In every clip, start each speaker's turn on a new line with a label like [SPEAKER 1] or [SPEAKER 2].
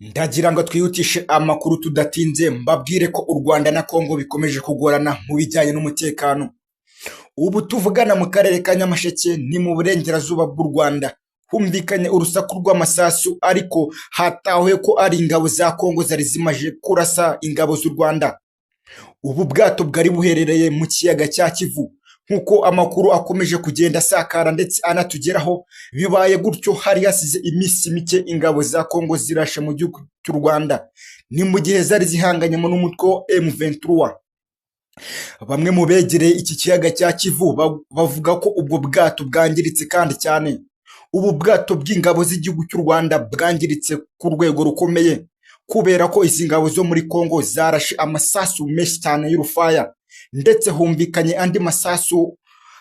[SPEAKER 1] Ndagira ngo twihutishe amakuru tudatinze, mbabwire ko u Rwanda na Kongo bikomeje kugorana mu bijyanye n'umutekano. Ubu tuvugana mu karere ka Nyamasheke ni mu burengerazuba bw'u Rwanda, humvikanye urusaku rw'amasasu ariko hatahuwe ko ari ingabo za Kongo zari zimaze kurasa ingabo z'u Rwanda. Ubu bwato bwari buherereye mu kiyaga cya Kivu, nk'uko amakuru akomeje kugenda asakara ndetse anatugeraho, bibaye gutyo hari hasize iminsi mike ingabo za Kongo zirashe mu gihugu cy'u Rwanda, ni mu gihe zari zihanganyemo n'umutwe wa M23. Bamwe mu begereye iki kiyaga cya Kivu bavuga ko ubwo bwato bwangiritse kandi cyane. Ubu bwato bw'ingabo z'igihugu cy'u Rwanda bwangiritse ku rwego rukomeye, kubera ko izi ngabo zo muri Kongo zarashe amasasu menshi cyane y'urufaya, ndetse humvikanye andi masasu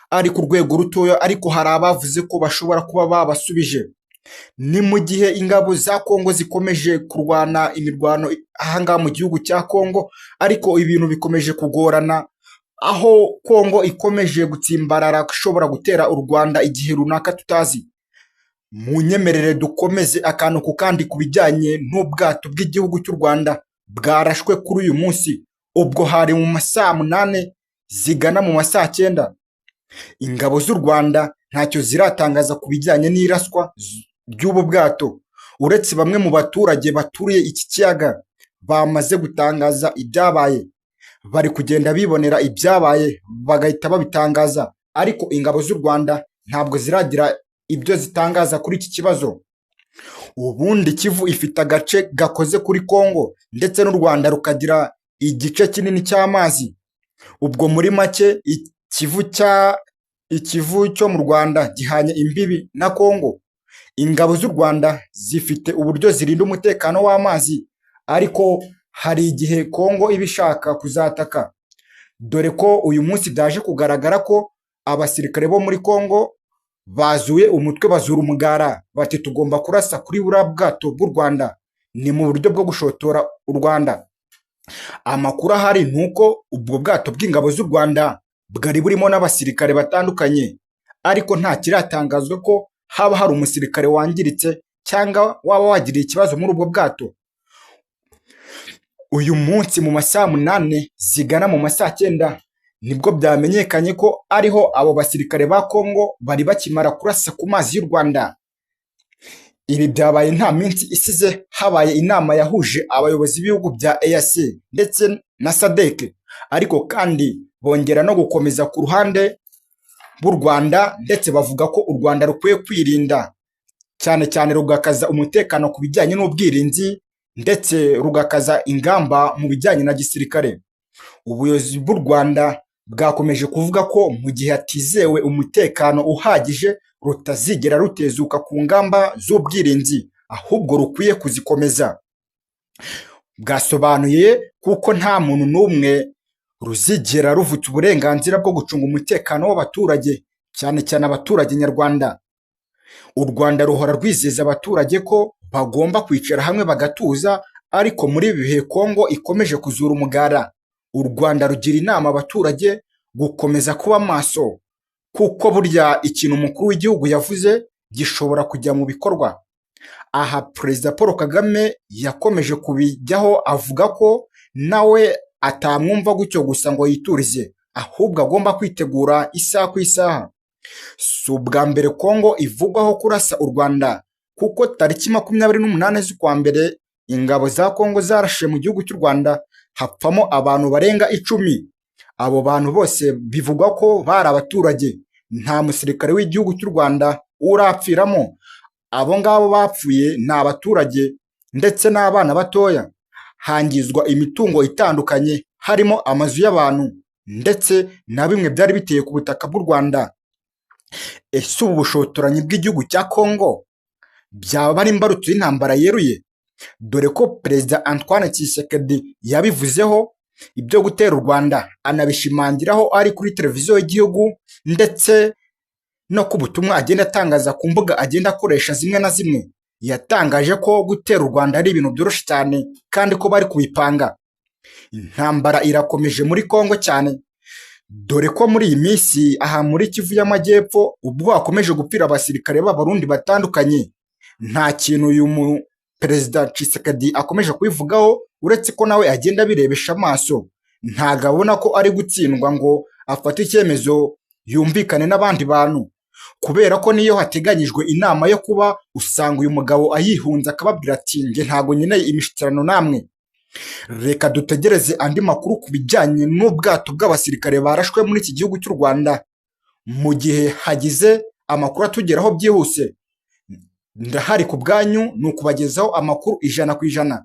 [SPEAKER 1] ari ku rwego rutoya, ariko hari abavuze ko bashobora kuba babasubije. Ni mu gihe ingabo za Kongo zikomeje kurwana imirwano ahangaha mu gihugu cya Kongo, ariko ibintu bikomeje kugorana, aho Kongo ikomeje gutsimbarara ishobora gutera u Rwanda igihe runaka tutazi. Munyemerere dukomeze akantu ku kandi ku bijyanye n'ubwato bw'igihugu cy'u Rwanda bwarashwe kuri uyu munsi, ubwo hari mu ma saa munani zigana mu ma saa cyenda. Ingabo z'u Rwanda ntacyo ziratangaza ku bijyanye n'iraswa ry'ubu bwato, uretse bamwe mu baturage baturiye iki kiyaga bamaze gutangaza ibyabaye. Bari kugenda bibonera ibyabaye bagahita babitangaza, ariko ingabo z'u Rwanda ntabwo ziragira ibyo zitangaza kuri iki kibazo. Ubundi Kivu ifite agace gakoze kuri Kongo ndetse n'u Rwanda rukagira igice kinini cy'amazi. Ubwo muri make Ikivu cyo mu Rwanda gihanye imbibi na Kongo. Ingabo z'u Rwanda zifite uburyo zirinda umutekano w'amazi, ariko hari igihe Kongo iba ishaka kuzataka. Dore ko uyu munsi byaje kugaragara ko abasirikare bo muri Kongo bazuye umutwe bazura umugara, bati tugomba kurasa kuri buriya bwato bw'u Rwanda, ni mu buryo bwo gushotora u Rwanda. Amakuru ahari ni uko ubwo bwato bw'ingabo z'u Rwanda bwari burimo n'abasirikare batandukanye, ariko nta kiratangazwa ko haba hari umusirikare wangiritse cyangwa waba wagiriye ikibazo muri ubwo bwato. Uyu munsi mu ma saa munani zigana mu ma saa cyenda nibwo byamenyekanye ko ariho abo basirikare ba Kongo bari bakimara kurasa ku mazi y'u Rwanda. Ibi byabaye nta minsi isize habaye inama yahuje abayobozi b'ibihugu bya EAC ndetse na SADC, ariko kandi bongera no gukomeza ku ruhande bw'u Rwanda, ndetse bavuga ko u Rwanda rukwiye kwirinda cyane cyane rugakaza umutekano ku bijyanye n'ubwirinzi, ndetse rugakaza ingamba mu bijyanye na gisirikare. Ubuyobozi bw'u Rwanda bwakomeje kuvuga ko mu gihe hatizewe umutekano uhagije rutazigera rutezuka ku ngamba z'ubwirinzi, ahubwo rukwiye kuzikomeza. Bwasobanuye kuko nta muntu n'umwe ruzigera ruvutsa uburenganzira bwo gucunga umutekano w'abaturage, cyane cyane abaturage nyarwanda. U Rwanda ruhora rwizeza abaturage ko bagomba kwicara hamwe bagatuza, ariko muri ibi bihe Kongo ikomeje kuzura umugara. U Rwanda rugira inama abaturage gukomeza kuba maso, kuko burya ikintu umukuru w'igihugu yavuze gishobora kujya mu bikorwa. Aha Perezida Paul Kagame yakomeje kubijyaho avuga ko nawe atamwumva gutyo gusa ngo yiturize, ahubwo agomba kwitegura isaha ku isaha. Si ubwa mbere Kongo ivugwaho kurasa u Rwanda, kuko tariki 28 z'ukwa mbere ingabo za Kongo zarashe mu gihugu cy'u Rwanda hapfamo abantu barenga 10. Abo bantu bose bivugwa ko bari abaturage, nta musirikare w'igihugu cy'u Rwanda urapfiramo. Abo ngabo bapfuye ni abaturage ndetse n'abana batoya. Hangizwa imitungo itandukanye harimo amazu y'abantu ndetse na bimwe byari biteye ku butaka bw'u Rwanda. Ese ubu bushotoranyi bw'igihugu cya Kongo byaba ari imbarutso y'intambara yeruye? Dore ko Perezida Antoine Tshisekedi yabivuzeho ibyo gutera u Rwanda, anabishimangiraho ari kuri televiziyo y'igihugu ndetse no ku butumwa agenda atangaza ku mbuga agenda akoresha zimwe na zimwe. Yatangaje ko gutera u Rwanda ari ibintu byoroshye cyane kandi ko bari kubipanga. Intambara irakomeje muri Kongo cyane, dore ko muri iyi minsi aha muri Kivu y'Amajyepfo ubwo hakomeje gupfira abasirikare b'Abarundi batandukanye, nta kintu uyu Perezida Tshisekedi akomeje kubivugaho, uretse ko nawe agenda abirebesha amaso. Ntago abona ko ari gutsindwa ngo afate icyemezo yumvikane n'abandi bantu, kubera ko niyo hateganyijwe inama yo kuba, usanga uyu mugabo ayihunza akababwira ati: "Njye ntago nkeneye imishyikirano namwe." Reka dutegereze andi makuru ku bijyanye n'ubwato bw'abasirikare barashwe muri iki gihugu cy'u Rwanda. Mu gihe hagize amakuru atugeraho byihuse, ndahari ku bwanyu, ni ukubagezaho amakuru 100%.